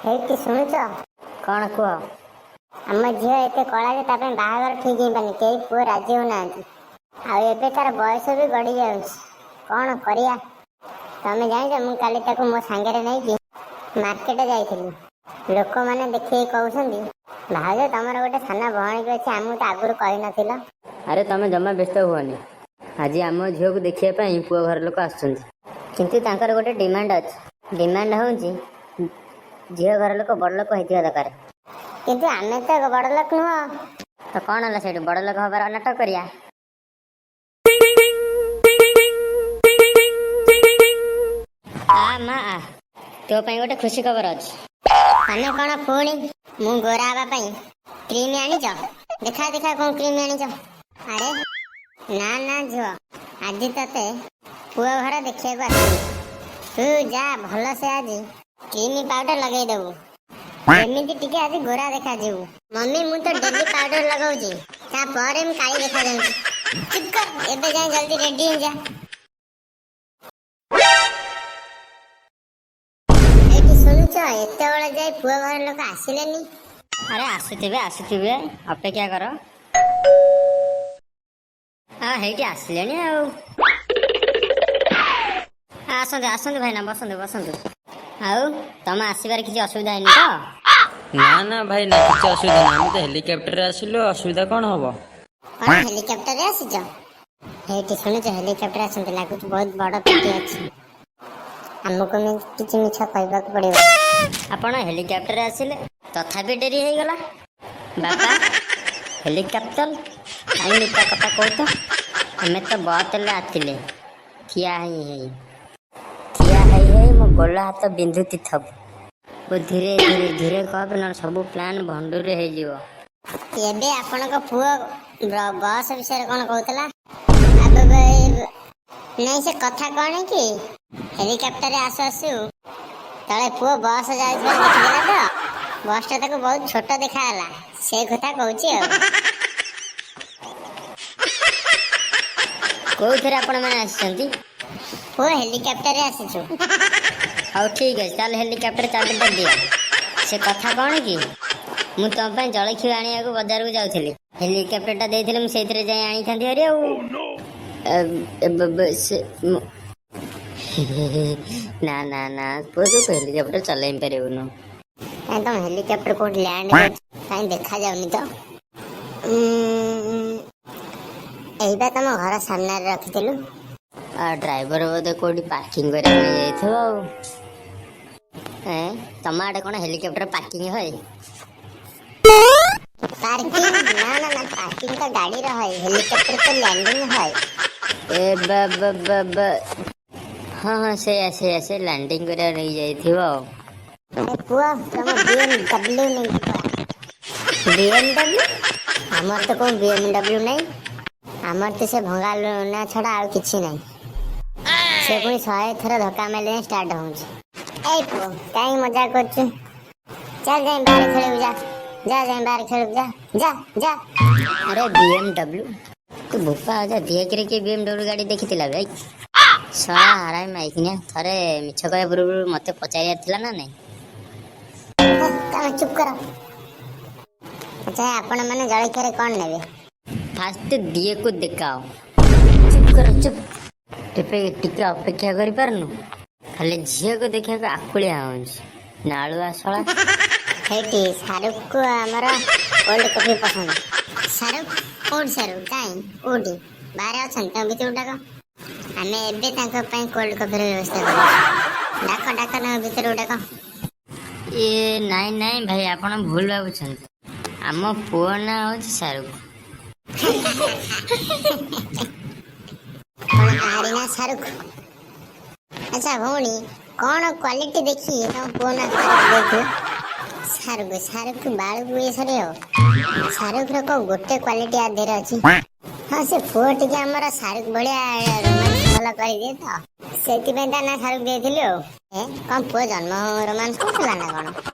ହେଇଟି ଶୁଣୁଛ? କ'ଣ କୁହ? ଆମ ଝିଅ ଏତେ କଳା ଯେ ତା ପାଇଁ ବାହାଘର ଠିକ୍ ହେଇପାରୁନି, କେହି ପୁଅ ରାଜି ହଉନାହାନ୍ତି। ଆଉ ଏବେ ତାର ବୟସ ବି ଗଡ଼ି ଯାଉଛି, କ'ଣ କରିବା? ତମେ ଜାଣିଛ, ମୁଁ କାଲି ତାକୁ ମୋ ସାଙ୍ଗରେ ନେଇକି ମାର୍କେଟ ଯାଇଥିଲି। ଲୋକମାନେ ଦେଖିକି କହୁଛନ୍ତି, ଭାଉଜ, ତମର ଗୋଟେ ସାନ ଭଉଣୀ ବି ଅଛି, ଆମକୁ ତ ଆଗରୁ କହିନଥିଲ। ଆରେ, ତମେ ଜମା ବ୍ୟସ୍ତ ହୁଅନି। ଆଜି ଆମ ଝିଅକୁ ଦେଖିବା ପାଇଁ ପୁଅ ଘର ଲୋକ ଆସୁଛନ୍ତି, କିନ୍ତୁ ତାଙ୍କର ଗୋଟେ ଡିମାଣ୍ଡ ଅଛି। ଡିମାଣ୍ଡ ହେଉଛି ଝିଅ ଘର ଲୋକ ବଡ଼ ଲୋକ ହେଇଥିବା ଦରକାର। କିନ୍ତୁ ଆମେ ତ ବଡ଼ ଲୋକ ନୁହଁ। ତ କ'ଣ ହେଲା ସେଇଠୁ? ବଡ଼ ଲୋକ ହବାର ନାଟକ କରିବା। ଆ ମା ଆ, ତୋ ପାଇଁ ଗୋଟେ ଖୁସି ଖବର ଅଛି। ତମେ କ'ଣ ପୁଣି ମୁଁ ଗୋରା ହେବା ପାଇଁ କ୍ରିମ୍ ଆଣିଛ? ଦେଖା ଦେଖା, କ'ଣ କ୍ରିମ୍ ଆଣିଛ? ଆରେ ନା ନା ଝିଅ, ଆଜି ତତେ ପୁଅ ଘର ଦେଖିବାକୁ ଆସିବି। ତୁ ଯା, ଭଲସେ ଆଜି କ୍ରିମ୍ ପାଉଡର ଲଗେଇଦବୁ, ଏମିତି ଟିକେ ଆଜି ଗୋରା ଦେଖାଯିବୁ। ମମି, ମୁଁ ତ ଡେଲି ପାଉଡର ଲଗାଉଛି, ତାପରେ ମୁଁ କାଳି ଦେଖାଯାଉଛି। ଚୁପ୍ କର, ଏବେ ଯାଇ ଜଲ୍ଦି ରେଡି ହେଇଯା। ଏଇଠି ଶୁଣୁଛ, ଏତେବେଳେ ଯାଇ ପୁଅ ଘର ଲୋକ ଆସିଲେନି। ଆରେ, ଆସୁଥିବେ ଆସୁଥିବେ, ଅପେକ୍ଷା କର। ହଁ, ହେଇଠି ଆସିଲେଣି ଆଉ। ଆସନ୍ତୁ ଆସନ୍ତୁ ଭାଇନା, ବସନ୍ତୁ ବସନ୍ତୁ। ଆଉ ତମ ଆସିବାରେ କିଛି ଅସୁବିଧା ହେଇନି ତ? ନା ନା ଭାଇ ନା, କିଛି ଅସୁବିଧା ନାହିଁ। ଆମେ ତ ହେଲିକପ୍ଟରରେ ଆସିଲୁ, ଅସୁବିଧା କ'ଣ ହବ? କଣ, ହେଲିକପ୍ଟରରେ ଆସିଛ? ଏଇଠି ଶୁଣୁଛ, ହେଲିକପ୍ଟର ଆସନ୍ତି, ଲାଗୁଛି ବହୁତ ବଡ ପାର୍ଟି ଅଛି। ଆମକୁ ବି କିଛି ମିଛ କହିବାକୁ ପଡିବ। ଆପଣ ହେଲିକପ୍ଟରରେ ଆସିଲେ, ତଥାପି ଡେରି ହେଇଗଲା। ବାପା, ହେଲିକପ୍ଟର କାହିଁ ମିଥ୍ୟା କଥା କହୁଛ? ଆମେ ତ ବସରେ ଆସିଲେ। ଠିଆ ହେଇ ହେଇ, ଠିଆ ହେଇ ହେଇ ମୋ ଗୋଡ଼ ହାତ ବିନ୍ଧୁତି ଥବ। ମୁଁ ଧୀରେ ଧୀରେ ଧୀରେ କହିବେ, ନହେଲେ ସବୁ ପ୍ଲାନ୍ ଭଣ୍ଡୁରେ ହେଇଯିବ। ଏବେ ଆପଣଙ୍କ ପୁଅ ବସ୍ ବିଷୟରେ କଣ କହୁଥିଲା? ଆବେ ନାଇଁ, ସେ କଥା କଣ କି, ହେଲିକପ୍ଟରରେ ଆସୁ ଆସୁ ତଳେ ପୁଅ ବସ୍ ଯାଉଥିବା ଦେଖିଦେଲା ତ, ବସଟା ତାକୁ ବହୁତ ଛୋଟ ଦେଖାଗଲା, ସେ କଥା କହୁଛି ଆଉ। କୋଉଥିରେ ଆପଣମାନେ ଆସିଛନ୍ତି? ପୁଅ ହେଲିକପ୍ଟରରେ ଆସିଛୁ। ହଉ, ଠିକ୍ ଅଛି, ତାହେଲେ ହେଲିକପ୍ଟର ଚାବିଟା ଦିଅ। ସେ କଥା କ'ଣ କି, ମୁଁ ତମ ପାଇଁ ଜଳଖିଆ ଆଣିବାକୁ ବଜାରକୁ ଯାଉଥିଲି। ହେଲିକପ୍ଟରଟା ଦେଇଥିଲେ ମୁଁ ସେଇଥିରେ ଯାଇ ଆଣିଥାନ୍ତି ଭାରି ଆଉ। ଏ, ନା ନା ନା ପୁଅ, ତୁ ହେଲିକପ୍ଟର ଚଲେଇ ପାରିବୁନୁ। କାଇଁ, ତମ ହେଲିକପ୍ଟର କୋଉଠି ଲ୍ୟାଣ୍ଡ କରିଛି? କାଇଁ ଦେଖାଯାଉନି ତ। ଏଇ ବା ତମ ଘର ସାମ୍ନାରେ ରଖିଥିଲୁ। ଆଉ ଡ୍ରାଇଭର ବୋଧେ କୋଉଠି ପାର୍କିଂ କରିବା ପାଇଁ ଯାଇଥିବ ଆଉ। ଏଁ, ତମ ଆଡ଼େ କ'ଣ ହେଲିକପ୍ଟର ପାର୍କିଂ ହୁଏ? ପାର୍କିଂ? ନା ନା ନା, ପାର୍କିଂ ତ ଗାଡିର হয়, ହେଲିକପ୍ଟର ତ ଲ୍ୟାଣ୍ଡିଂ হয়। ଏ ବ ବ ବ ବ ହଁ ହଁ, ସେଇଆ ସେଇଆ, ସେ ଲ୍ୟାଣ୍ଡିଂ କରିବା ନେଇ ଯାଇଥିବ ଆଉ। ଆରେ ପୁଅ, ତମ ବିଏମଡବ୍ଲ୍ୟୁ ନେଇକି ପଳା। ବିଏମଡବ୍ଲ୍ୟୁ? ଆମର ତ କୋଉ ବିଏମଡବ୍ଲ୍ୟୁ ନାହିଁ, ଆମର ତ ସେ ଭଙ୍ଗା ଲୁନା ଛଡା ଆଉ କିଛି ନାହିଁ। ସେ ପୁଣି 100 ଥର ଧକ୍କା ମାରିଲେ ଯାଇ ଷ୍ଟାର୍ଟ ହଉଛି। ଏଇ ପୁଅ, କାହିଁ ମଜା କରୁଛୁ? ଚାଲ, ଯାଇ ବାହାରେ ଖେଳିବୁ, ଯା ଯା, ଯାଇ ବାହାରେ ଖେଳିବୁ, ଯା ଯା ଯା। ଆରେ, ବିଏମଡବ୍ଲ୍ୟୁ? ତୁ ବୋପା ଅଜା ଦିଏକିରେ କିଏ ବିଏମଡବ୍ଲ୍ୟୁ ଗାଡ଼ି ଦେଖିଥିଲା ଭାଇ? ଶଳା ହାରାମି ମାଇକିନିଆ, ଥରେ ମିଛ କହିବା ପୂର୍ବରୁ ମତେ ପଚାରିବାର ଥିଲା ନା ନାଇଁ? ହେ, ତମେ ଚୁପ୍ କର। ଆଚ୍ଛା, ଆପଣ ମାନେ ଜଳଖିଆରେ କଣ ନେବେ? ଫାଷ୍ଟ ଦିଏକୁ ଦେଖାଅ। ଚୁପ୍ କର ଚୁପ୍। ଟିକେ ଟିକେ ଅପେକ୍ଷା କରିପାରୁନୁ? ଖାଲି ଝିଅକୁ ଦେଖିବାକୁ ଆକୁଳିଆ ହଉଛି ନାଳୁଆ ଶଳା। ହେଇଟି, ଶାହରୁଖକୁ ଆମର କୋଲ୍ଡ କଫି ପସନ୍ଦ। ଶାହରୁଖ କୋଉଠି? ଶାହରୁଖ କାଇଁ, କୋଉଠି? ବାହାରେ ଅଛନ୍ତି, ତାଙ୍କ ଭିତରକୁ ଡାକ। ଆମେ ଏବେ ତାଙ୍କ ପାଇଁ କୋଲ୍ଡ କଫିର ବ୍ୟବସ୍ଥା କରୁଛୁ। ଡାକ ଡାକ, ତାଙ୍କ ଭିତରକୁ ଡାକ। ଏ ନାଇଁ ନାଇଁ ଭାଇ, ଆପଣ ଭୁଲ ଭାବୁଛନ୍ତି। ଆମ ପୁଅ ନାଁ ହଉଛି ଶାହରୁଖ। କଣ, ଆରି ନା ଶାହରୁଖ? ଆଚ୍ଛା ଭଉଣୀ, କଣ କ୍ୱାଲିଟି ଦେଖି ତମ ପୁଅ ନା ଶାହରୁଖ ଦେଇଥିବ? ଶାହରୁଖ ଶାହରୁଖ ବାଳୁକୁ ଇଏ ସରି ହବ। ଶାହରୁଖର କୋଉ ଗୋଟେ କ୍ୱାଲିଟି ଆ ଦେହରେ ଅଛି? ହଁ, ସେ ପୁଅ ଟିକେ ଆମର ଶାହରୁଖ ଭଳିଆ ରୋମାନ୍ସ ଭଲ କରିଦିଏ ତ, ସେଥିପାଇଁ ତା ନାଁ ଶାହରୁଖ ଦେଇଥିଲି ଆଉ। ଏ କଣ, ପୁଅ ଜନ୍ମ ରୋମାନ୍ସ କରୁଥିଲା ନା କଣ?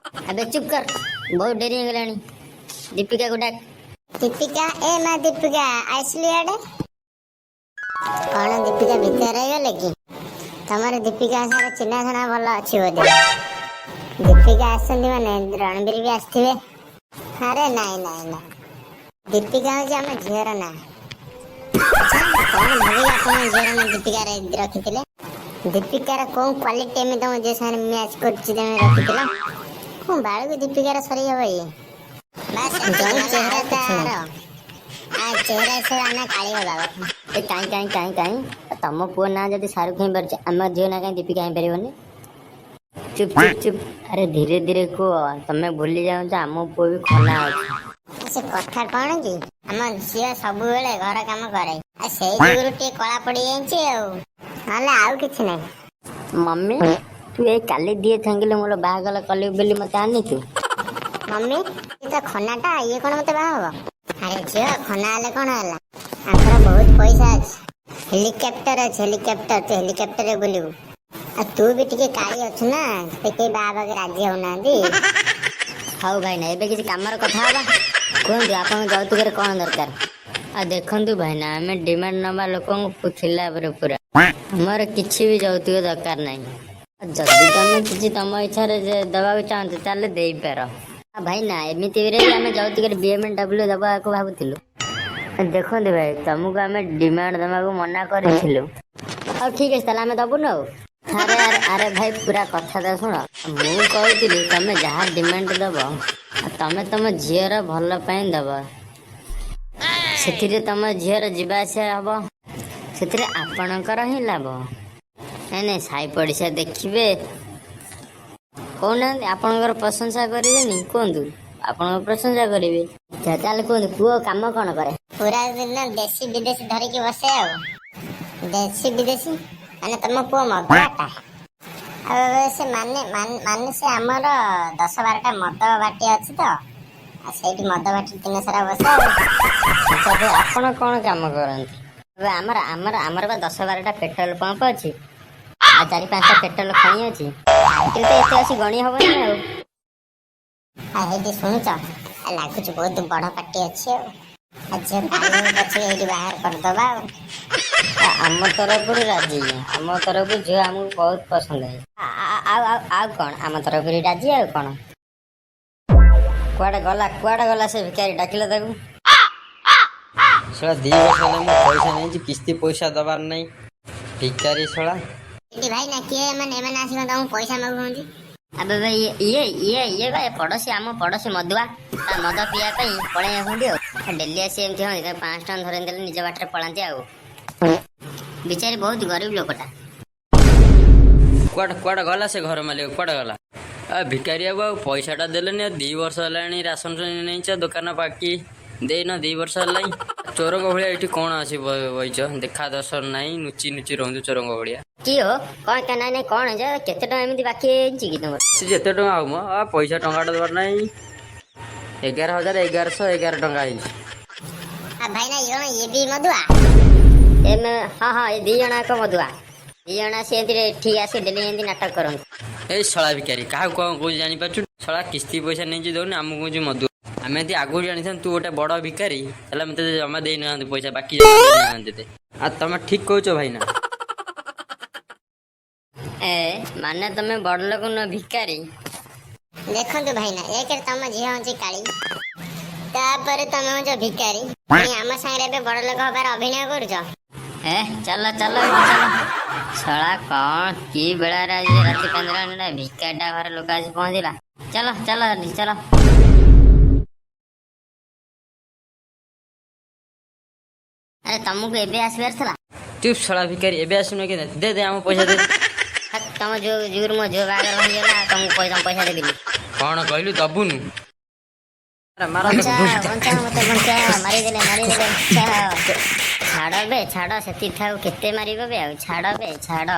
ଆବେ ଚୁପ୍ କର, ବହୁତ ଡେରି ହେଇଗଲାଣି। ଦୀପିକାକୁ ଡାକ। ଦୀପିକା, ଏ ମା ଦୀପିକା, ଆସିଲି ଇଆଡେ। କଣ, ଦୀପିକା ଭିତରେ ରହିଗଲେ କି? ତମର ଦୀପିକା ସାର ଚିହ୍ନା ଜଣା ଭଲ ଅଛି ବୋଧେ। ଦୀପିକା ଆସିଛନ୍ତି ମାନେ ରଣବୀର ବି ଆସିଥିବେ। ଆରେ ନାଇଁ ନାଇଁ ନାଇଁ, ଦୀପିକା ହଉଛି ଆମ ଝିଅର ନାଁ। ଆଚ୍ଛା, କଣ ଭାବିକି ଆପଣଙ୍କ ଝିଅର ନାଁ ଦୀପିକା ରଖିଥିଲେ? ଦୀପିକାର କୋଉ କ୍ୱାଲିଟି ଏମିତି ତମ ଝିଅ ସାଙ୍ଗରେ ମ୍ୟାଚ୍ କରୁଛି ତମେ ରଖିଥିଲ? କୋଉ ବାଳକୁ ଦୀପିକାର ସରି ହବ ଇଏ? ବାସ୍, ଯୋଉ ଚେହେରା ତାର, ଆ ଚେହେରା ହିସାବରେ ଆମେ କାଳି ହବା କଥା। ଏ କାଇଁ କାଇଁ କାଇଁ କାଇଁ, ତମ ପୁଅ ନାଁ ଯଦି ଶାହରୁଖ ହେଇପାରୁଛି, ଆମ ଝିଅ ନାଁ କାଇଁ ଦୀପିକା ହେଇପାରିବନି? ଚୁପ୍ ଚୁପ୍ ଚୁପ୍, ଆରେ ଧୀରେ ଧୀରେ କୁହ। ତମେ ଭୁଲି ଯାଉଛ ଆମ ପୁଅ ବି ଖନା ଅଛି। ସେ କଥା କଣ କି, ଆମ ଝିଅ ସବୁବେଳେ ଘର କାମ କରେ, ଆଉ ସେଇ ଯୋଗୁରୁ ଟିକେ କଳା ପଡିଯାଇଛି ଆଉ, ନହେଲେ ଆଉ କିଛି ନାହିଁ। ମମି, ତୁ ଏଇ କାଲି ଦିଏ ଛାଙ୍ଗିଲେ ମୋର ବାହାଘର କଲି ବୋଲି ମତେ ଆଣିଛୁ? ମମି, ଇଏ ତ ଖନାଟା, ଇଏ କଣ ମତେ ବାହା ହବ? ଆରେ ଝିଅ, ଖନା ହେଲେ କଣ ହେଲା, ଆଙ୍କର ବହୁତ ପଇସା ଅଛି, ହେଲିକପ୍ଟର ଅଛି, ହେଲିକପ୍ଟର। ତୁ ହେଲିକପ୍ଟରରେ ବୁଲିବୁ। ଆଉ ତୁ ବି ଟିକେ କାଳି ଅଛୁ ନା, ସେ କେହି ବାହା ହେବାକୁ ରାଜି ହଉନାହାନ୍ତି। ହଉ ଭାଇନା, ଏବେ କିଛି କାମର କଥା ହବା। କୁହନ୍ତୁ, ଆପଣଙ୍କ ଯୌତୁକରେ କଣ ଦରକାର? ଆଉ ଦେଖନ୍ତୁ ଭାଇନା, ଆମେ ଡିମାଣ୍ଡ ନବା ଲୋକଙ୍କୁ ଖିଲାପରେ ପୁରା। ଆମର କିଛି ବି ଯୌତୁକ ଦରକାର ନାହିଁ। ଆଉ ଯଦି ତମେ କିଛି ତମ ଇଚ୍ଛାରେ ଯେ ଦେବାକୁ ଚାହୁଁଛ, ତାହେଲେ ଦେଇପାର। ଆଉ ଭାଇନା, ଏମିତିରେ ବି ଆମେ ଯୌତୁକରେ BMW ଦେବାକୁ ଭାବୁଥିଲୁ। ଦେଖନ୍ତୁ ଭାଇ, ତମକୁ ଆମେ ଡିମାଣ୍ଡ ଦେବାକୁ ମନା କରିଥିଲୁ। ହଉ ଠିକ ଅଛି, ତାହେଲେ ଆମେ ଦବୁନୁ ଆଉ। ଆରେ ଆରେ ଆରେ ଭାଇ, ପୁରା କଥାଟା ଶୁଣ। ମୁଁ କହୁଥିଲି ତମେ ଯାହା ଡିମାଣ୍ଡ ଦବ, ଆଉ ତମେ ତମ ଝିଅର ଭଲ ପାଇଁ ଦବ। ସେଥିରେ ତମ ଝିଅର ଯିବା ଆସିବା ହବ, ସେଥିରେ ଆପଣଙ୍କର ହିଁ ଲାଭ। ନାଇଁ ନାଇଁ, ସାହି ପଡ଼ିଶା ଦେଖିବେ, କହୁନାହାନ୍ତି, ଆପଣଙ୍କର ପ୍ରଶଂସା କରିବେନି? କୁହନ୍ତୁ, ଆପଣଙ୍କ ପ୍ରଶଂସା କରିବେ। ଆଚ୍ଛା, ତାହେଲେ କୁହନ୍ତୁ, ପୁଅ କାମ କଣ କରେ? ପୁରା ଦିନ ଦେଶୀ ବିଦେଶୀ ଧରିକି ବସେ। ଆଉ ଦେଶୀ ବିଦେଶୀ ମାନେ ତମ ପୁଅ ମଦୁଆଟା? ଆଉ ସେ ମାନେ ମାନେ ମାନେ ସେ ଆମର 10-12ଟା ମଦ ଭାଟି ଅଛି ତ, ଆଉ ସେଇଠି ମଦ ଭାଟି ଦିନ ସାରା ବସେ ଆଉ। ଆଚ୍ଛା ଭାଇ, ଆପଣ କଣ କାମ କରନ୍ତି? ଏବେ ଆମର ଆମର ଆମର ବା 10-12ଟା ପେଟ୍ରୋଲ ପମ୍ପ ଅଛି, ଆଉ 4-5ଟା ପେଟ୍ରୋଲ ଖଣି ଅଛି। ଫ୍ୟାକ୍ଟ୍ରି ତ ଏତେ ଅଛି, ଗଣି ହବନି ଆଉ। ଆଉ ହେଇଠି ଶୁଣୁଛ, ଆଉ ଲାଗୁଛି ବହୁତ ବଡ ପାଟି ଅଛି। ଆଉ ଆଉ ଝିଅ କାଳି ପଛେ ଏଇଠି ବାହାର କରିଦବା ଆଉ। ଆମ ତରଫରୁ ରାଜି। ଆମ ତରଫରୁ ଝିଅ ଆମକୁ ବହୁତ ପସନ୍ଦ ହେଇଛି। ଆଉ ଆଉ ଆଉ କଣ, ଆମ ତରଫରୁ ରାଜି, ଆଉ କଣ? କୁଆଡେ ଗଲା, କୁଆଡେ ଗଲା ସେ ଭିକାରୀ? ଡାକିଲେ ତାକୁ। ଶଳା, 2 ବର୍ଷ ହେଲା ମୁଁ ପଇସା ନେଇଛି, କିସ୍ତି ପଇସା ଦବାର ନାହିଁ, ଭିକାରୀ ଶଳା। ଏଠି ଭାଇ ନା, କିଏ ଏମାନେ? ଏମାନେ ଆସିକି ତମକୁ ପଇସା ମାଗୁଛନ୍ତି? ଆବେ ଭାଇ, ଇଏ ଇଏ ଇଏ ଇଏ ବା ପଡୋଶୀ, ଆମ ପଡୋଶୀ ମଦୁଆ। ତା ମଦ ପିଇବା ପାଇଁ ପଳେଇ ଆସନ୍ତି, ଆଉ ଡେଲି ଆସି ଏମିତି ହୁଅନ୍ତି। ତାକୁ 500 ଟଙ୍କା ଧରେଇ ଦେଲେ ନିଜ ବାଟରେ ପଳାନ୍ତି। ଆଉ ବିଚାରି ବହୁତ ଗରିବ ଲୋକଟା। କୁଆଡେ କୁଆଡେ ଗଲା ସେ ଘର ମାଲିକ, କୁଆଡେ ଗଲା? ଆ ଭିକାରୀ ବାବୁ, ଆଉ ପଇସାଟା ଦେଲେନି। ଆଉ 2 ବର୍ଷ ହେଲାଣି ରାସନ ନେଇଛ, ଦୋକାନ ବାକି ଦେଇନ, 2 ବର୍ଷ ହେଲାଣି। ଚୋରଙ୍କ ଭଳିଆ ଏଇଠି କଣ ଆସି ବଇଛ? ଦେଖା ଦର୍ଶନ ନାହିଁ, ନୁଚି ନୁଚି ରହୁଛୁ ଚୋରଙ୍କ ଭଳିଆ। କି ହୋ, କଣ ନାଇଁ ନାଇଁ, କଣ ଯେ କେତେ ଟଙ୍କା ଏମିତି ବାକି ହେଇଛି କି ତମର? ସେ ଯେତେ ଟଙ୍କା ହଉ ମ, ଆ ପଇସା ଟଙ୍କାଟା ଦେବାର ନାହିଁ। 11,1111 ଟଙ୍କା ହେଇଛି। ଆଉ ଭାଇନା, ଇଏ କଣ, ଇଏ ବି ମଦୁଆ? ଏମେ ହଁ ହଁ, ଏ ଦି ଜଣ ଯାକ ମଦୁଆ। ଦି ଜଣ ଆସି ଏମିତି ଠିକ ଆସି ଡେଲି ଏମିତି ନାଟକ କରନ୍ତି। ଏଇ ଶଳା ଭିକାରୀ, କାହାକୁ କଣ କହୁଛି ଜାଣିପାରୁଛୁ? ଶଳା କିସ୍ତି ପଇସା ନେଇଛି ଦଉନି, ଆମକୁ କହୁଛି ମଦୁଆ। ଆମେ ଯଦି ଆଗରୁ ଜାଣିଥାନ୍ତୁ ତୁ ଗୋଟେ ବଡ ଭିକାରୀ, ତାହେଲେ ଆମେ ତତେ ଜମା ଦେଇନାହାନ୍ତି ପଇସା, ବାକି ଜମା ଦେଇନାହାନ୍ତି ତତେ। ଆଉ ତମେ ଠିକ କହୁଛ ଭାଇନା। ଏ ମାନେ ତମେ ବଡ ଲୋକ ନୁହଁ, ଭିକାରୀ? ଦେଖନ୍ତୁ ଭାଇନା, ଏକରେ ତମ ଝିଅ ହଉଛି କାଳି, ତାପରେ ତମେ ହଉଛ ଭିକାରୀ, ପୁଣି ଆମ ସାଙ୍ଗରେ ଏବେ ବଡ ଲୋକ ହବାର ଅଭିନୟ କରୁଛ। ଏ ଚାଲ ଚାଲ, ଏଇଠୁ ଚାଲ। ଶଳା, କଣ କି ବେଳାରେ ଆଜି ରାତି 5ଟା ଭିକାରୀଟା ଘରେ ଲୋକ ଆସି ପହଞ୍ଚିଲା। ଚାଲ ଚାଲ ଚାଲ। ଆରେ, ତମକୁ ଏବେ ଆସିବାର ଥିଲା? ଚୁପ୍ ଶଳା ଭିକାରୀ, ଏବେ ଆସୁନ କି? ଦେ ଦେ, ଆମ ପଇସା ଦେ। ହକ୍, ତମ ଯୋଉ ଯୁଗୁରୁ ମୋ ଝିଅ ବାହାଘର ଭାଙ୍ଗିଗଲା, ଆଉ ତମକୁ ପଇସା ପଇସା ଦେବିନି। କଣ କହିଲୁ, ଦବୁନୁ? ମାର। ବଞ୍ଚାଅ, ବଞ୍ଚାଅ, ମତେ ବଞ୍ଚାଅ, ମାରିଦେଲେ, ମାରିଦେଲେ, ବଞ୍ଚାଅ। ଛାଡ ବେ ଛାଡ, ସେତିକି ଥାଉ, କେତେ ମାରିବ ବେ ଆଉ? ଛାଡ ବେ ଛାଡ।